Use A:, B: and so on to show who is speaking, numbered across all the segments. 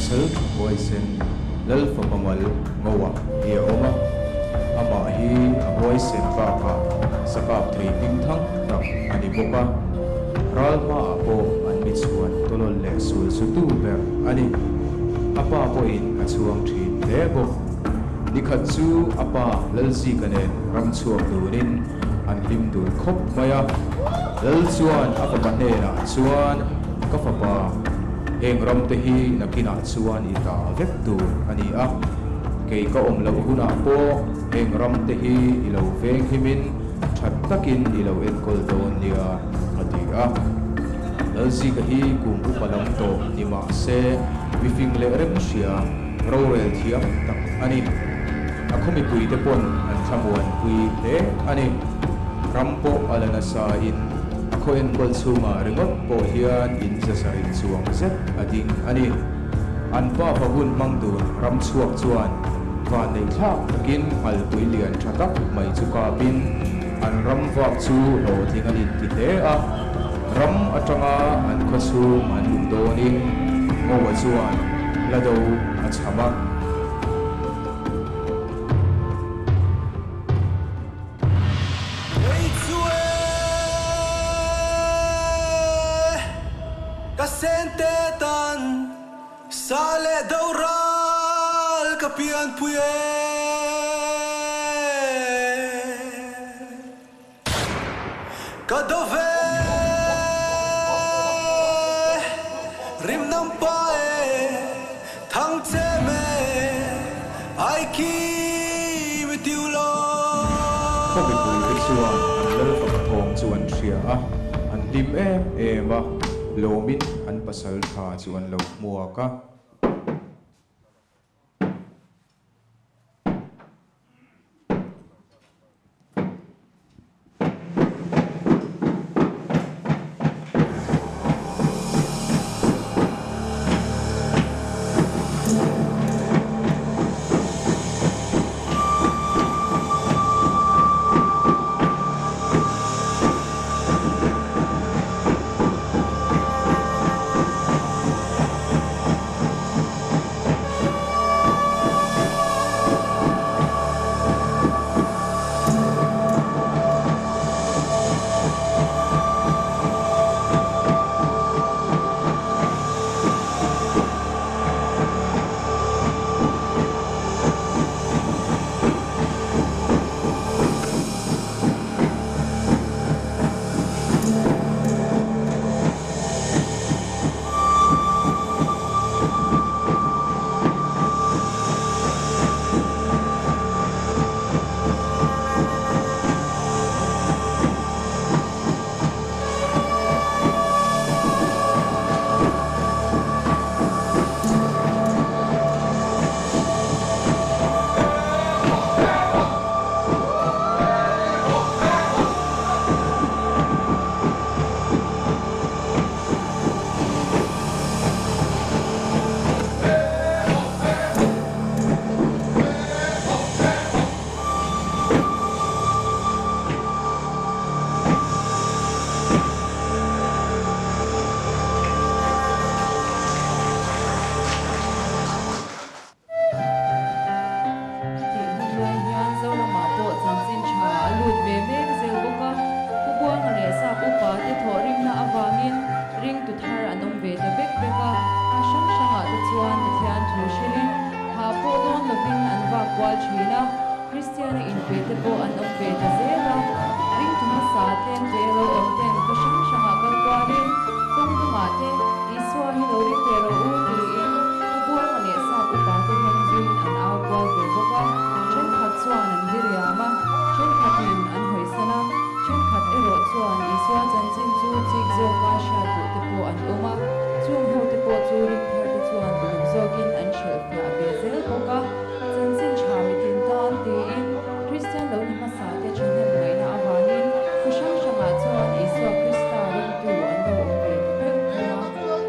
A: Pasalṭha huaisen Lal fapa mal Ngoa hi a awm a, amah hi a huaisen bakah sakap thei hmingthang tak a ni bawk a, ral hmaah pawh an mi chhuan tawlawl leh sul sutu ber a ni. A pa pawhin a chhuang ṭhin hle bawk. Nikhat chu a pa Lalzika nen ram chhuak dunin an hlim dun khawp mai a. Lal chuan a fapa hnenah chuan, Ka fapa, heng ramte hi nakinah chuan i ta vek tur a ni a. Kei ka awm loh hunah pawh heng ramte hi i lo veng himin that takin i lo enkawl dawn nia, a ti a. Lalzika hi kum upa lam tawh ni mah se mifing leh rem hria rorel thiam tak a ni. A khaw mipuite pawn an thlamuanpui hle a ni. Ram pawh a la nasa in a khaw enkawl chhungah ringawt pawh hian in zasarih chuang zet a ding a ni. An pa fa hun hmang dun ram chhuak chuan vanneih thlak takin nghalpui lian tha tak mai chu kapin an ram vak chu hlawhtling an inti hle a. Ram atanga an khaw chhung an luh dawnin Ngoa chuan hla do a chham a.
B: Kei chu e, ka sente tan sa leh do ral ka pianpui e. Ka do ve rim nam pa e thang che me ai khi mi tiu lo.
A: Khaw mipuite chuan an lal fapa thawm chu an hria a, an hlim em em a, lawmin an pasal tha chu an lo hmuak a.
C: Tih hun lai hian Zoramah pawh chanchin tha a lut ve mek zel bawk a, Pu Buanga leh Sap upa te thawhrimna avangin ringtu thar an awm ve ta vek vek a, a hrang hrangah te chuan Pathian thu hrilhin hah pawh dawn lovin an vak kual thin a, Kristiana inpe te pawh an awm ve ta zel a, ringtu hmasa tlem te lo awm ten khaw hrang hrangah kal kualin kawng dungah te Isua hi lo ring ve rawh u tiin Pu Buanga leh Sap upa te hian zuiin an au kual ve bawk a, thenkhat chuan an diriam a, thenkhatin an hawisan a, thenkhat erawh chuan Isua chanchin chu chik zawka hriat duh te pawh an awm a, chung ho te pawh chu ring thar te chuan uluk zawkin an hrilhfiah ve zel bawk a, chanchin tha mitin tan tiin Kristian lo ni hmasa te thahnem ngaihna avangin khaw hrang hrangah chuan Isua Krista ringtu an lo awm ve ta peuh thung a.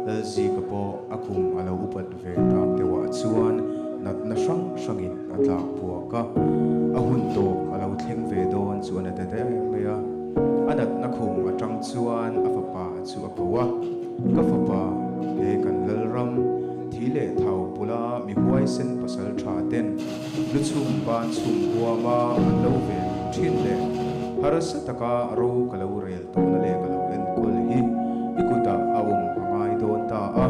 A: Lalzika pawh a kum a lo upat ve tak deuhah chuan natna hrang hrangin a tlak buak a, a hun tawp a lo thleng ve dawn chu a na ta der mai a. A natna khum atang chuan a fapa chu a ko a, Ka fapa, he kan Lalram thi leh thau pula mi huaisen pasal tha ten lu chhum ban chhum huama an lo ven thin leh harsa taka ro ka lo rel tawhna leh ka lo enkawl hi i kutah a awm a ngai dawn ta a.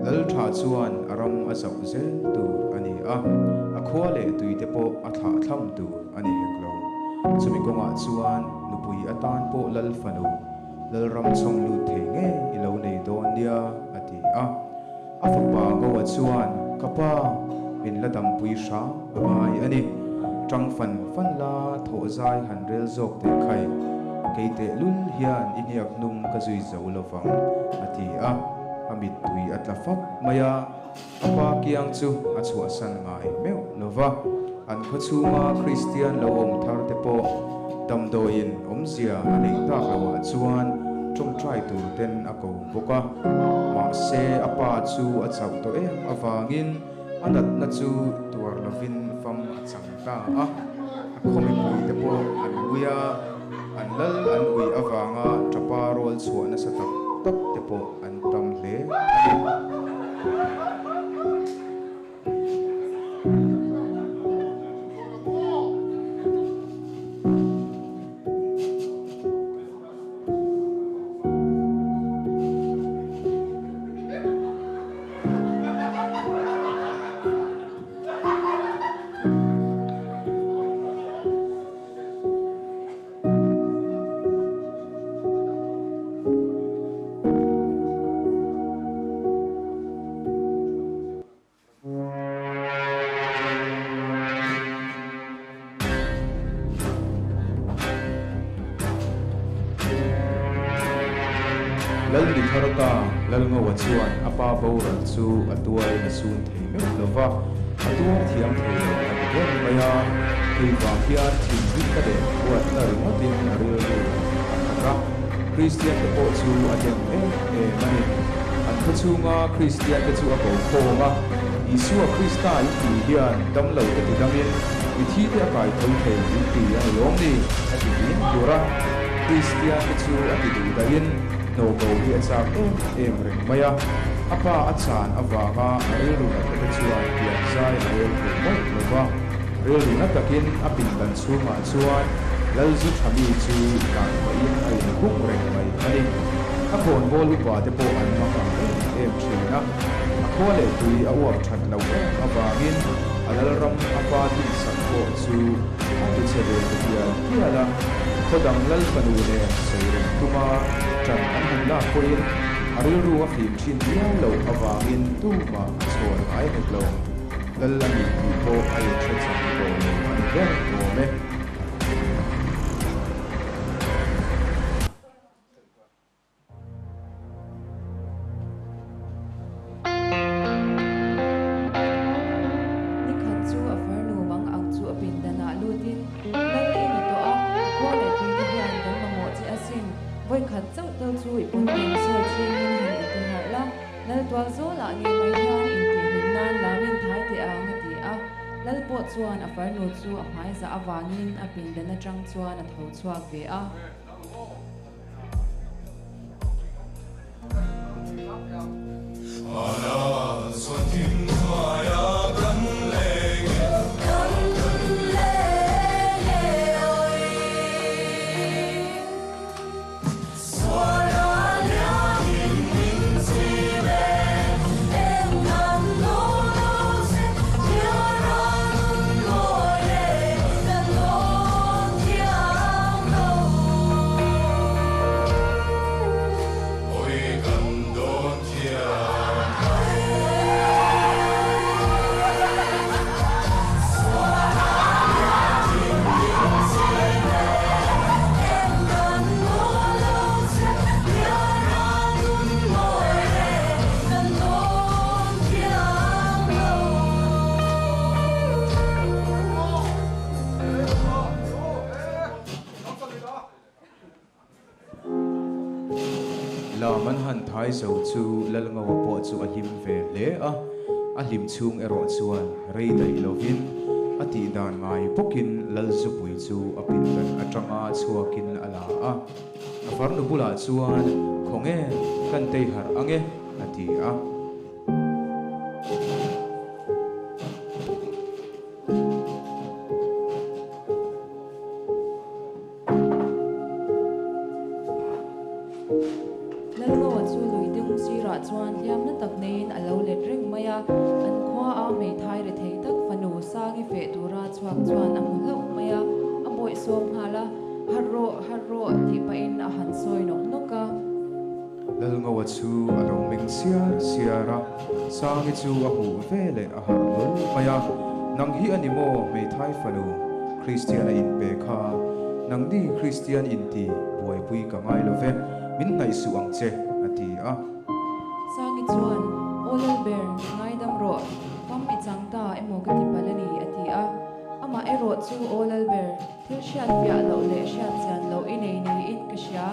A: Lal tha chuan a ram a zauh zel tur a ni a, a khua leh tuite pawh a thlah thlam tur a ni hek lo. Chumi kawngah chuan nupui atan pawh Lal fanu Lalram chhawm lut thei ngei i lo nei dawn nia, a ti a. A fapa Goa chuan, Ka pa, min la dampui hram a ngai a ni. Tang fan fan la thawh zai han rel zawk teh khai. Kei teh lul hian i hniak hnung ka zui zo lo vang, a ti a. A mittui a tla fap mai a. A pa kiang chu a chhuahsan ngai meuh lo va. An khaw chhunga Kristian lo awm thar te pawh damdawiin awmzia a neih tak loah chuan tawngtai tur ten a ko bawk a. Mahse, a pa chu a chauh tawh em avangin a natna chu tuar lovin fam a chang ta a. A khaw mipui te pawh an ui a, an lal an ui avanga tapa rawl chhuah nasa tak tak te pawh an tam hle a ni. Lalmi thar ta Lalngoa chuan a pa boral chu a tuarin a sun thei meuh lo va, a tuar thiam thei lo a ti ber mai a. Hei vang hian thinrimna leh huatna ringawtin a rilru a khat a. Kristian te pawh chu a dem em em a ni. An khaw chhunga Kristian te chu a ko khawm a, Isua Krista in tih hian damlo te ti damin mithi te a kai tho thei in ti a ni lawm ni? a ti vin hlur a. Kristian te chu a ti duh dahin hnawhbo hi a chak em em reng mai a. A pa a chan avanga a rilru natna te chuan pian zai a rel thei mawlh lo va. Rilru na takin a pindan chhungah chuan Lalzu Thami chu dan pahin a inkhung reng mai a ni. A khawnbawl upa te pawh an mang ang em em thin a, a khua leh tui a uap that loh em avangin a Lalram a pa dinsak pawh chu a ti chhe ve ta tial tial a. Khaw dang Lal fanu nen sawi reng tuma ṭan an han lak pawhin a rilru a fim thin viau loh avangin tumah a chhawn ngai hek lo. Lal a nih tih pawh a inhre chak tawh lo a ni ber awm e.
C: Nikhat chu a farnu mang ang chu a pindanah lutin, Lal i ni tawh a, khua leh tuite hian kan mamawh che asin. Vawikhat chauh tal chu i pawn eng sawi chhingin han intiharh la. Lal tual zawlah ngei mai hian intihhlim nan lamin thai teh ang a ti a. Lal pawh chuan a farnu chu a hmai zah avangin a pindan atang chuan a tho chhuak ve a.
A: Lam an han thai zo chu Lalngoa pawh chu a hlim ve hle a, a hlim chhung erawh chuan rei daih lovin a tih dan ngai bawkin Lalzupui chu a pindan atanga chhuakin a la a. A farnu bulah chuan, Khawnge, kan tei harh ange, a ti a.
C: Lalnoa chu lui ding sirah chuan hliamna tak neiin a lo let reng mai a, an khua a hmeithai rethei tak fanu Sangi feh tura chhuak chuan a hmu hlauh mai a, a bawih sawm nghal a, Harh rawh, harh rawh tih pahin a han sawi nawk nawk a.
A: Lalngoa chu a lo meng siar siar a, Sangi chu a hmuh ve leh a harh hlawl mai a, Nang hi a ni maw hmeithai fanu Kristian a inpe kha? Nangni Kristian inti buaipui ka ngai lo ve, min hnaih suh ang che, a ti a.
C: Sangi chuan, Aw Lalber, ngaidam rawh, fam i chang ta emaw ka ti palh a ni, a ti a. Amah erawh chu Aw Lalber, Thil hriat fiah loh leh hriat chian loh i nei niin ka hria.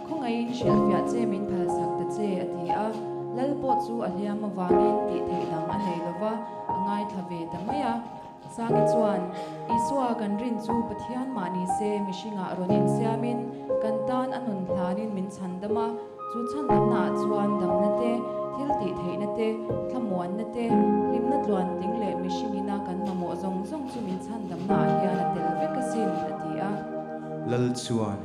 C: Khawngaihin hrilh fiah che min phalsak ta che, a ti a. Lal pawh chu a hliam avangin tih theih dang a nei lo va, a ngaithla ve ta mai a. Sangi chuan, Isua kan rin chu Pathian mah ni se mihringah rawn insiamin kan tan a nun hlanin min chhandam a. Chu chhandamnaah chuan damna te, thil tih theihna te, thlamuanna te, hlimna tluan tling leh mihringina kan mamawh zawng zawng chu min chhandamnaah hian a tel vek asin, a ti a.
A: Lal chuan,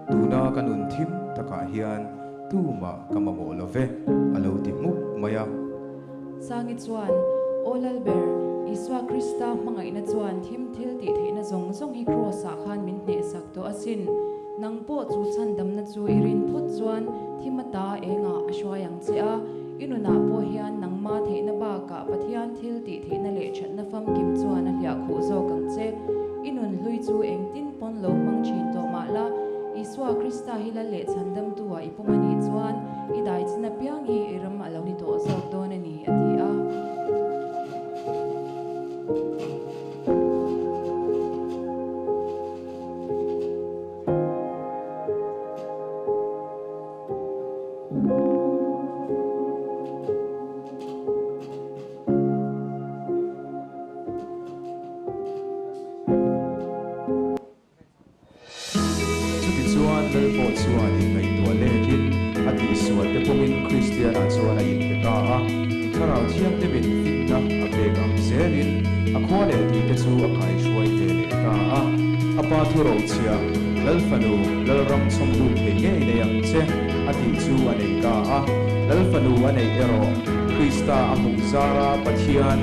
A: Tuna ka nun thim takah hian tumah ka mamawh lo ve, a lo ti hmuk mai a.
C: Sangi chuan, Aw Lalber, Isua Krista hmangaihna chuan thim thil tih theihna zawng zawng hi Kraws-ah khan min hnehsak tawh asin. Nang pawh chu chhandamna chu i rin phawt chuan thim ata engah a hruai ang che a, i nunah pawh hian nangma theihna bakah Pathian thil tih theihna leh thatna famkim chuan a hliah khuh zawk ang che. I nun hlui chu engtin pawn lo hmang thin tawh mah la, Isua Krista hi lal leh chhandamtu ah i pawm a nih chuan i dai chin apiang hi i ram a lo ni tawh zawk dawn a ni, a ti a.
A: Chutichuan Lal pawh chuan inngaihtuah lekin a tihsual te pawmin Kristianah chuan a inpe ta a, Thlarau Thianghlimin finna a pek ang zelin a khua leh tui te chu a kaihruai ve leh ta a. A pa thu rochhia, Lal fanu, Lalram chhawmlut thei ngei nei ang che, a tih chu a nei ta a. Lal fanu a neih erawh Krista a hmuh zara Pathian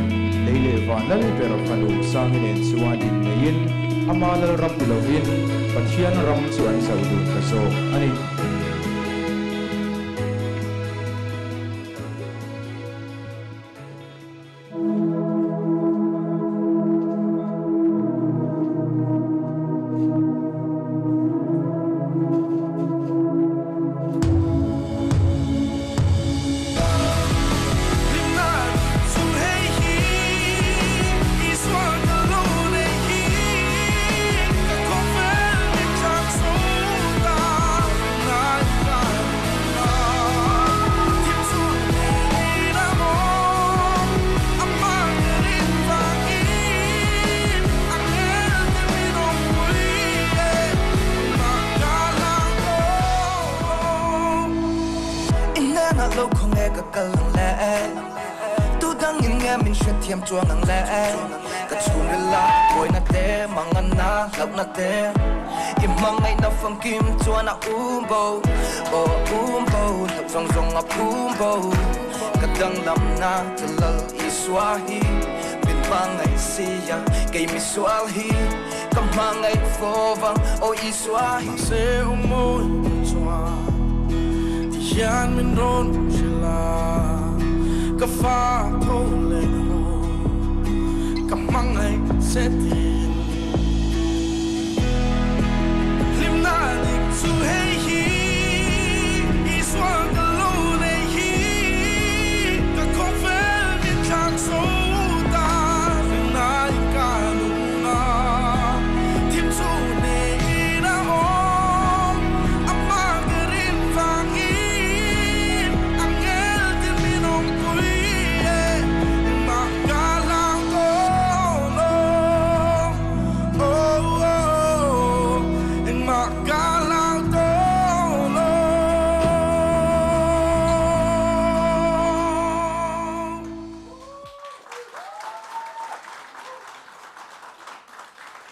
A: lei leh van lal ber fanu Sangi nen chuan inneiin ama Lalram ni lovin Pathian ram chu an zauh dun ta zawk a ni.